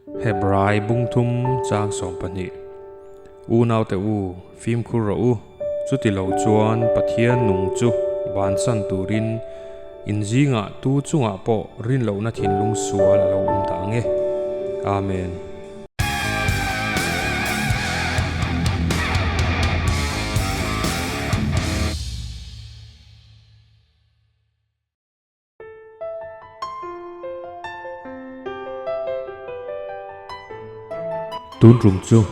Hebrai bungthum chang 12. Unaute u, fimkhur rawh u, chuti lo chuan Pathian nung chu bansan turin in zingah tu chungah pawh rinlohna thinlung sual a lo awm ta ang e. Amen. Tun tum chu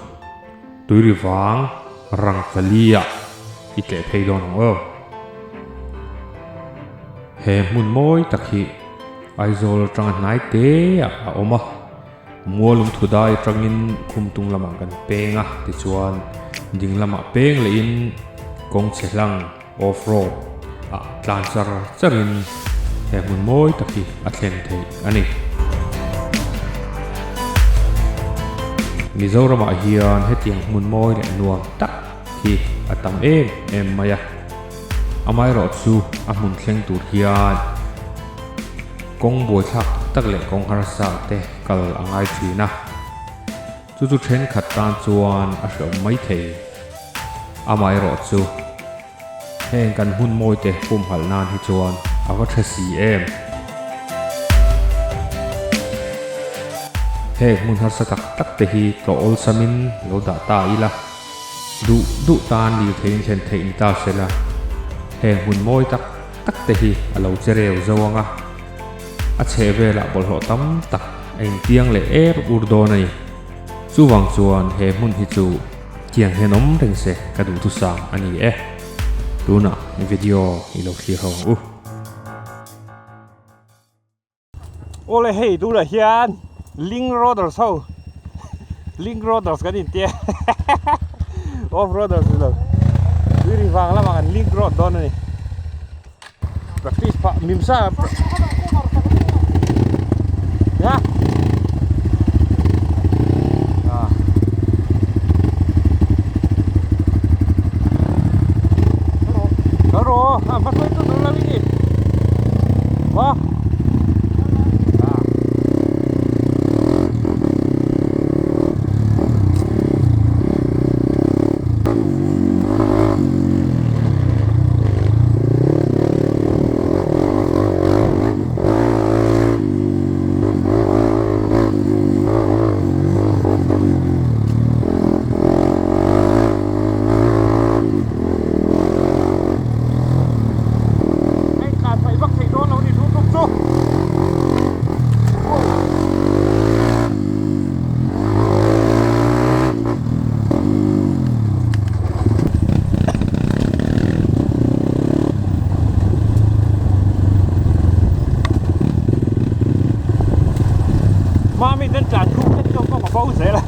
tui vang rang kali ah i tleh phei dawn ang aw. He hmun mawi tak hi Aizawl atanga hnai te ah a awm a, Mualung thudai atangin Khumtung lamah kan peng a tichuan ding lamah peng lehin kawng chhe hlang Off road ah tlan char char in he hmun mawi tak hi a thlen theih a ni. Mizoram ah hian hetiang hmun mawi leh nuam tak hi a tam em em mai a, amaherawh chu a hmun thleng tur hian kawng buaithlak tak leh kawng harsa te kal a ngai thin a, chu chu thenkhat tan chuan a hreawm maithei. Amaherawh chu heng kan hmun mawi te pumhalh nan hi chuan a va tha si em. Heng hmun harsa tak tak te hi tlawh awlsamin lo dah ta ila, duh duh tan lirtheiin thlen theih ni ta sela, heng hmun mawi tak tak te hi a lo che reu zo ang a, a chheh velah bawlhhlawh tam tak a intiang leh er ur dawn a ni. Chuvang chuan he hmun hi chu Tiang hian awm reng se ka duhthusam a ni e. Tunah video i lo thlir ho ang u. Awle hei tunah hian Link Roaders ho Link Roaders kan intia Off Roaders ni lo tui ri vang lamah kan Link Road dawn a ni. Practice pah mimsa ya Karo, ah, mas itu dulu lagi. Wah. Hei tlan hmaih vak theih dawn lo ni thu tuk chu. Mami ten tlan khum hlek zawk kawng a bo zel a.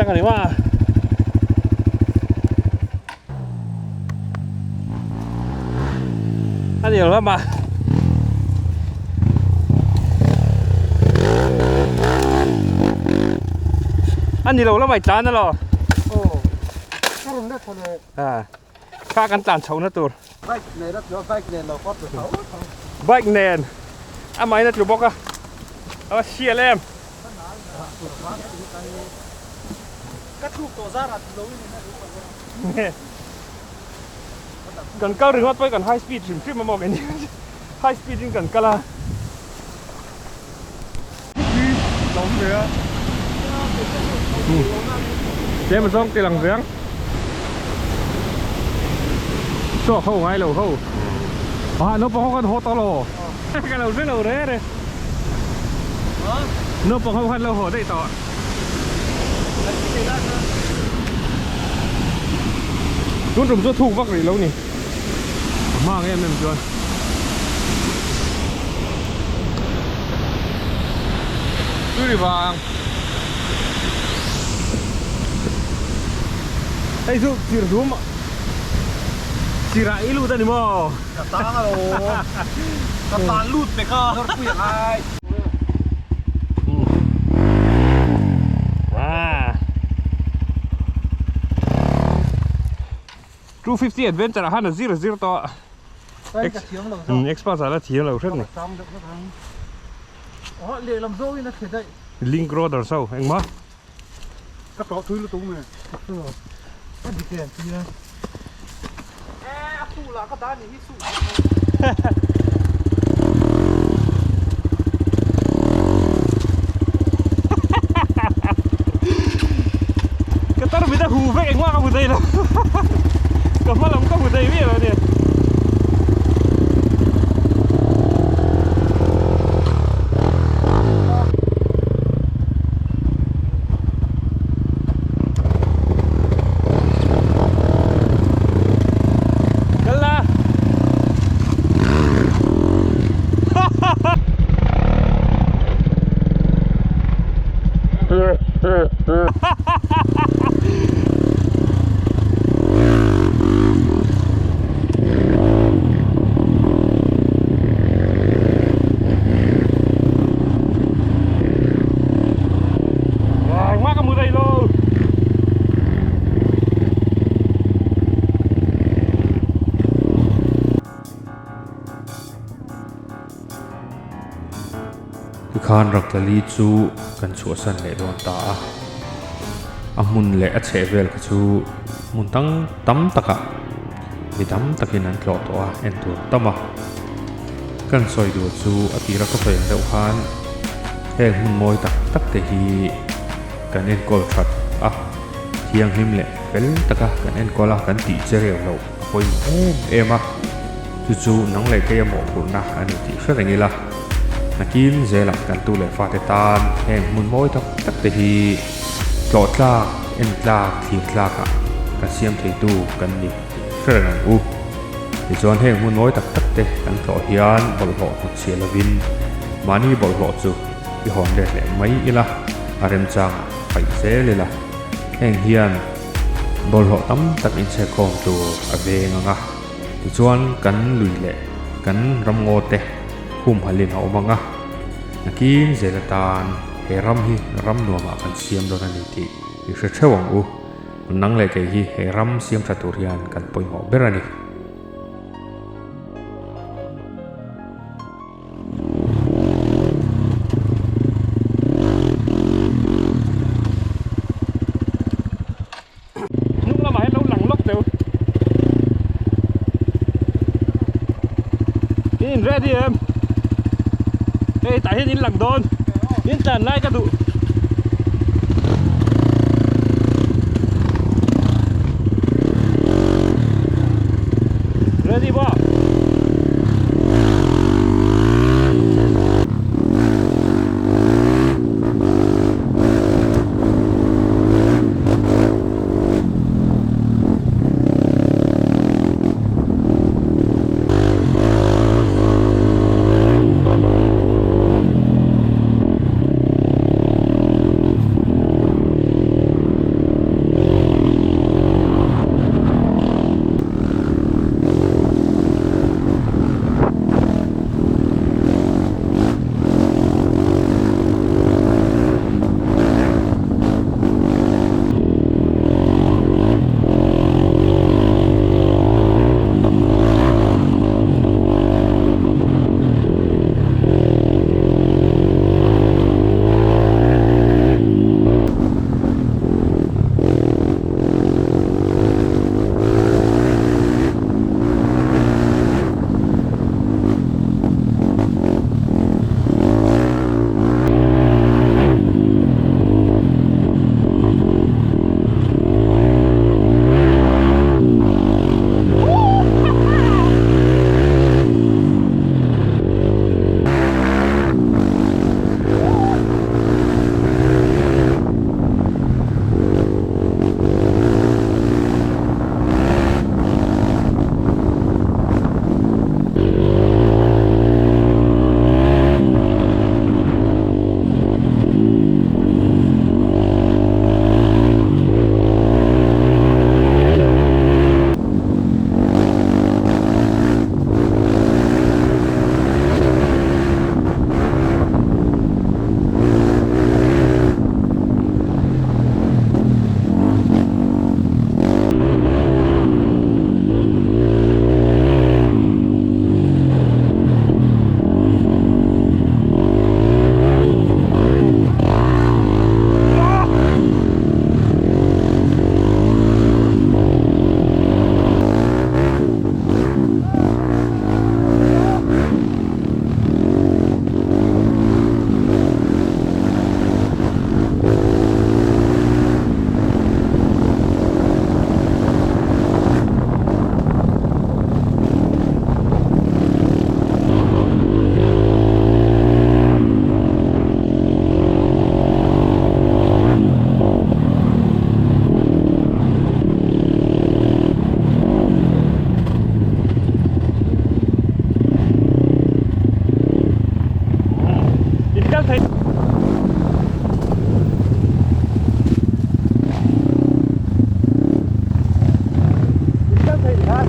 a ni ma. A ni lo lamah. A ni lo lamah i tlan alaw? Aw, ka rawn let tha le. A, kha kan tlan chhohna tur. Bike nen a tlu a, bike nen lo pawh a tlu tho tho. Bike nen amahin a tlu bawk a, a va sial em. Ka thluk tawh zarah tlu lo in a tlu tho. Kan kal ringawt pawh hi kan high speed hrim hrim a maw keini high speed in kan kal a. Tlem a zawng ti lang ve ang. Chhuak ho ngai lo ho. Ah naupang ho khan haw tawh lo. Ka lo hre lo re re. Naupang ho khan lo haw daih tawh. Tun tum chu thuk vak rih lo ni. A hma ang em em chuan. Tui ri vang. Hei chu chir dum chirah i lut a ni maw? Ka tang alo. Ka tan lut pe kha. Zawrpui a ngai. Ah. 250 adventure ah khan a zir zir tawh a. Expert ah la thiam lo hret ni. Link road or so engmah. Ka tawh thui lutuk mai. Ka dik em ti a. E a su lah ka dan ni hi su. Ka tar mit a hu vek engmah ka hmu thei lo. Ka hma lam ka hmu thei miah lo a nia. Kal la. Engmah ka hmu thei lo. Tikhan Raktali chu kan chhuahsan leh dawn ta a, a hmun leh a chhehvel kha chu hmun tang tam takah mi tam takin an tlawh tawh a, en tur tam a. Kan sawi duh chu a tira ka sawi ang deuh khan heng hmun mawi tak tak te hi kan enkawl that a, thianghlim leh fel taka kan enkawl a, kan tih che reu loh a pawimawh em em a, chu chu nang leh kei a mawhphurhna a ni tih hre reng ila. Nakin zelah kan tu leh fate tan heng hmun mawi tak tak te hi tlawh tlak, en tlak, thlir tlakah kan siam theitu kan ni tih hre reng ang u. Tichuan heng hmun mawi tak tak te kan tlawh hian bawlhhlawh hnawtchhiah lovin mahni bawlhhlawh chu i hawn let leh mai ila, a remchangah paih zel ila. Heng hian bawlhhlawh tam tak inchhekkhawm tur a veng ang a, tichuan kan lui leh kan ramngaw te humhalhin a awm ang a, nakin zel atan he ram hi ram nuamah kan siam dawn a ni tih i hre theuh ang u. Nang leh kei hi he ram siam tha tur hian kan pawimawh ber a ni. Hnung lamah hian lo lang lawk teu. In in ready em? Hei tah hian in lang dawn. In tlan lai ka duh. Ready ba? thei. In kal thei khan.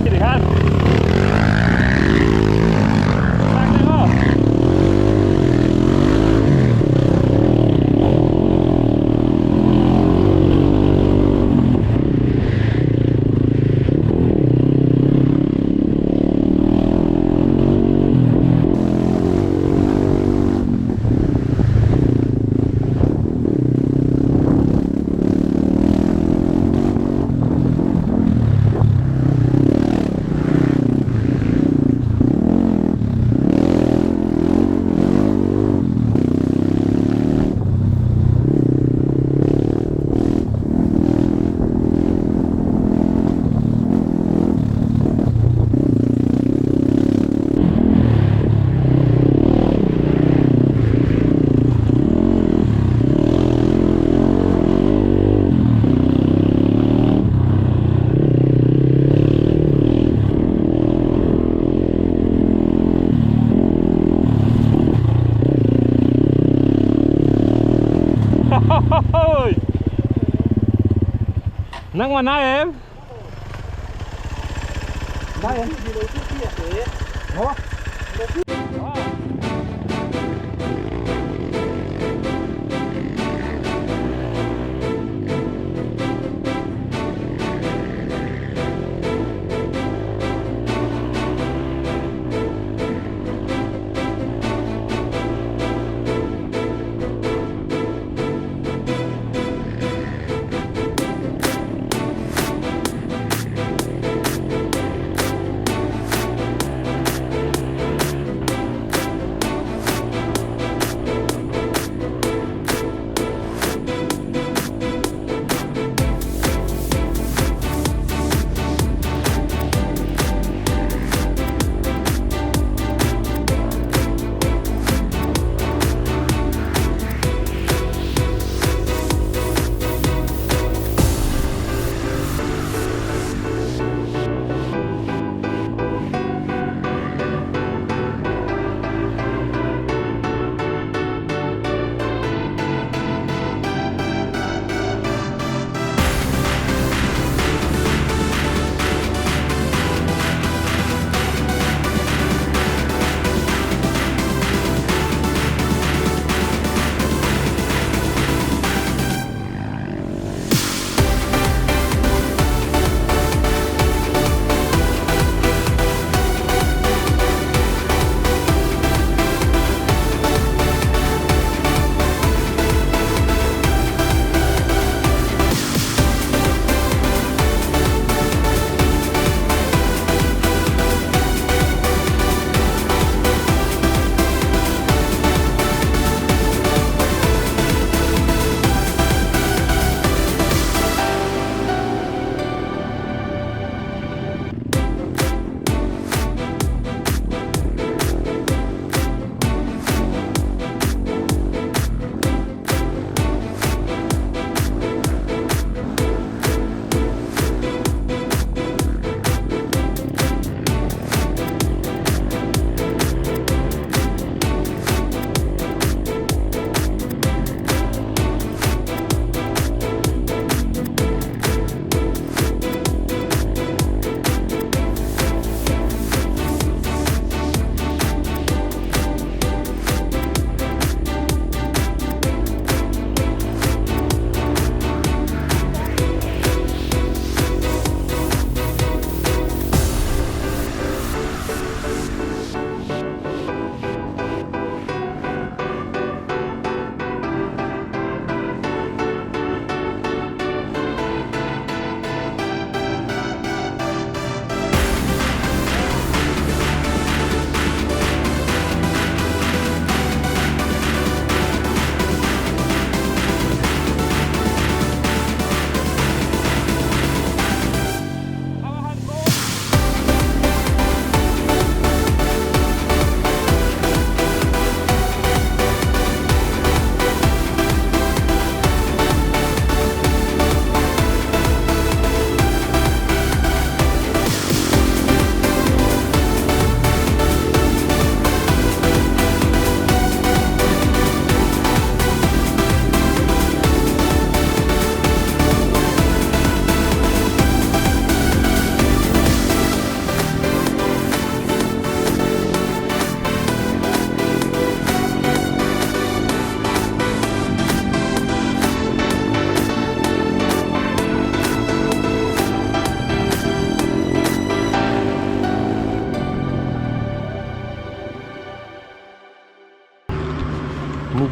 Ti khan. Nangmah na em? Na em? Maw?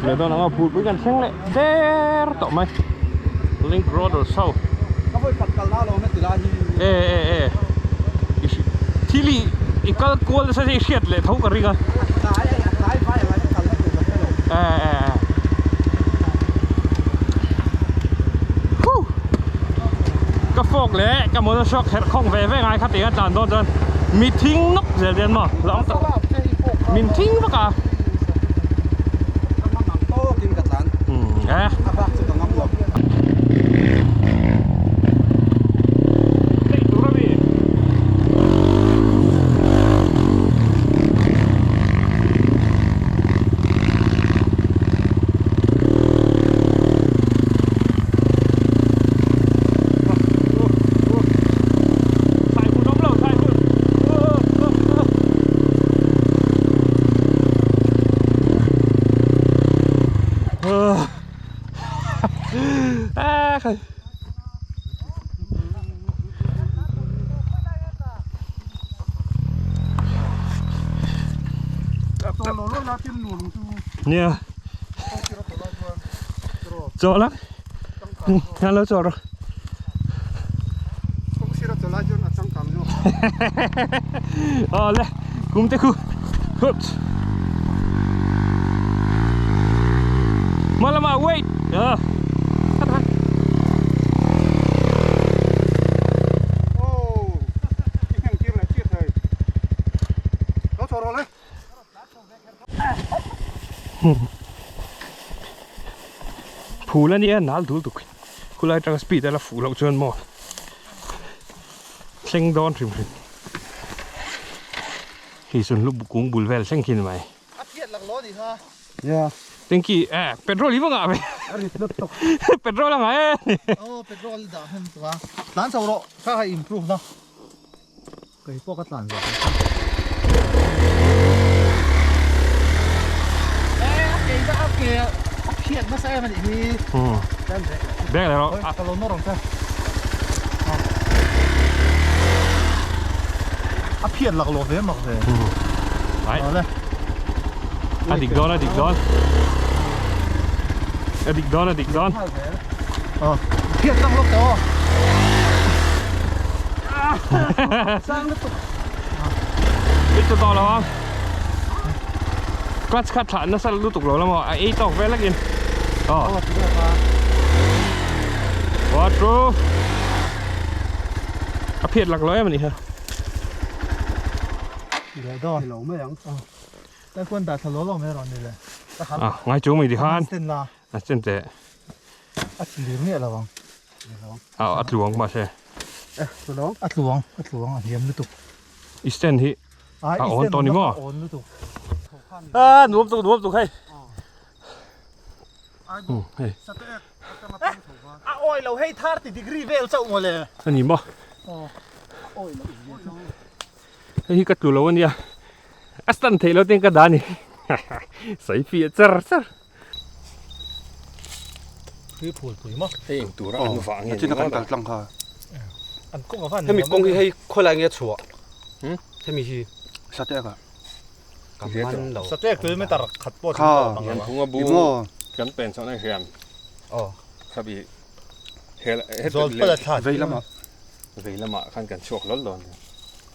leh dawn ang a phulpui kan thleng leh der tawh mai link roaders ho e e e thil i i kal kual nasa hi i hriat leh tho ka ring a e e e huh ka fork leh ka monoshock herh khawng ve ve ngai kha tih a tlan dawn chuan mi thing nawk zel dian maw la awm tak min thing vak a Nia Chaw lak Nga lo chaw rawh Awle kum te khu Hup Hma lamah wait Phul a nia nal dul tuk khulai atanga speed a la fuh loh chuan maw thleng dawn hrim hrim hei sawn lu kung bul vel thleng khi ni mai tanky eh petrol hi va ngah ve petrol a ngah e Kei pawh ka tlan ve tawh E a kei da a ke a phiat nasa em anih hi. Bek leh rawh. Ka lo nawr ang che. A phiat lak lawh ve mak ve. Ai. A dik dawn a dik dawn. A dik dawn a dik dawn. Phiat lak lawk teh aw. Sang lutuk. I chu tawh lo ang. Clutch kha thlah nasa lutuk lo la maw a ei tawk vel akin. Aw. Quattro. A phiat lak lo em ani ha. Leh dawn. Lo mai ang. Ta khuan dah thla lo lo mai rawn ni le. Ah, ngai chu mai di khan. A chen teh. A tlir miah lo ang. A tluang mahse. A tluang, a tluang a hniam lutuk. I stand hi a awn tawh ni maw? A awn lutuk. A nuam tuk nuam tuk hei. Hei. A awi lo hei 30 degree vel chauh maw le. A ni maw? Hei hi ka tlu lo ania. A stand theih lo ten ka dah a ni. Sawi fiah char char. Tui phul pui maw? Hei eng tura an vah nge ni maw? Kan tlang kha. An kawng a van Hemi kawng hi hei khawilai nge chhuah? Hemi hi Satek ah. Ka man lo. Satek kilometer khat pawh Kha. Lian phunga bu kan pen chhoh na hian. Aw. Khabi hel Zawl pala thla. Vei lamah. Vei lamah khan kan chhuak hlawl dawn.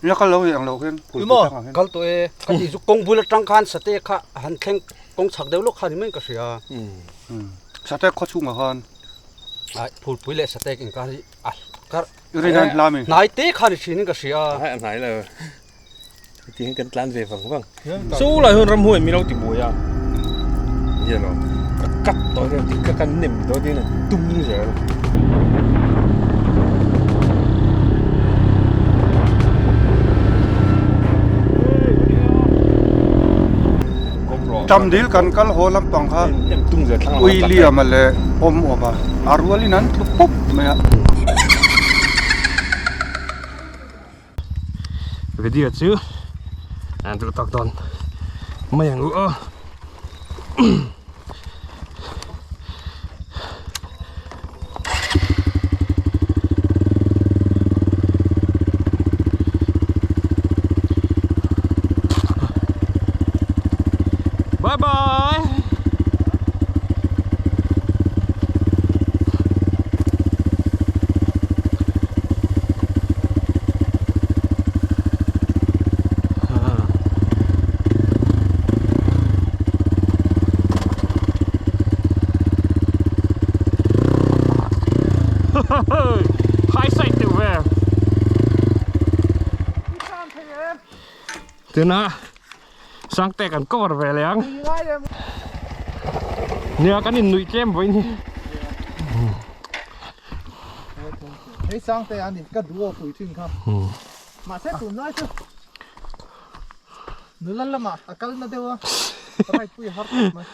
Nia kal lo hi ang lo hian phul pui tlang ah hian. Kal tawh e, ka tih chu kawng bul atang khan sate kha han thleng kawng chhak deuh lawk kha ni mai ka hria. Sate khaw chhungah khan. Ai phul pui leh sate inkar hi a kar Rin a hla mi. Hnai te kha ni thin in ka hria. Hnai a hnai lo. Heti hian kan tlan ve vang vang. Chu lai hun ramhuai mi lo ti buai a. Nia lo. Ka cut tawh hian ti ka kan nem tawh tin a tum zel. Tam dil kan kal haw lampang kha ui liam a leh awm awm a, a rualin an tlu pawp mai a. Video chu an duh tak dawn mai ang u aw. Bye bye. Tuna Sangte kan cover ve leh ang. Nia kan in nuih tlem vawiin hi. Hei Sangte a ni ka duh aw pui thin kha. Mahse tunlai chu nula lamah a kal na deuh a right pui har khawp mai.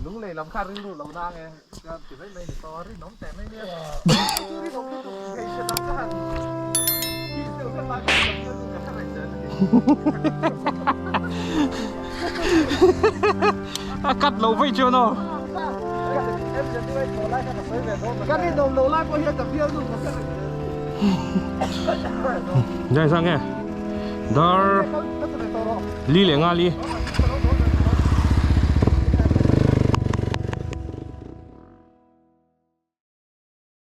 Lunglei lam kha rilru lo nang e ka ti mai mai ni pawh a rinawm teh mai nia. Chu rinawm lutuk hmeichhe dang ka han kiss deuh hlek lai pawh ka bialnu ka hre reng zel a ni. A cut lo vei chuan aw. Ka rinawm lo lai pawh hian ka bialnu ka hre reng zel a ni. Ngai sang e. Dar li leh nga li.